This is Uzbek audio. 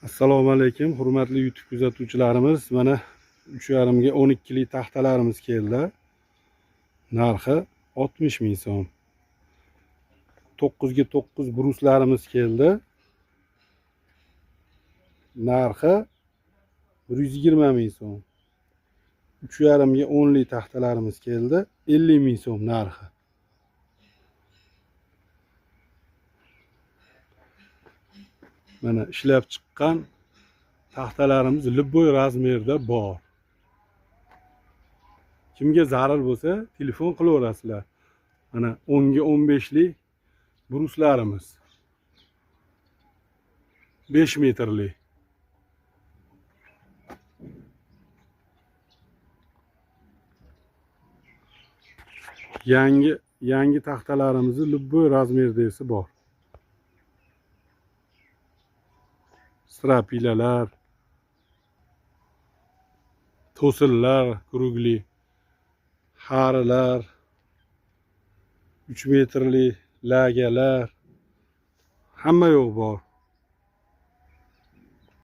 Assalomu alaykum, hurmatli YouTube kuzatuvchilarimiz. Mana 3,5 ga 12 lik taxtalarimiz keldi. Narxi 60 ming so'm. 9 ga 9 bruslarimiz keldi. Narxi 120 ming so'm. 3,5 ga 10 lik taxtalarimiz keldi. 50 ming so'm narxi. Mana ishlab chiqqan taxtalarimiz любой razmerda bor. Kimga zarur bo'lsa, telefon qilaverasizlar. Mana 10 ga 15 lik bruslarimiz. 5 metrli. Yangi taxtalarimizni любой razmerdasi bor. Strapilalar, to'sillar, krugli, xarilar, 3 metrli lagalar, hamma yo'q bor.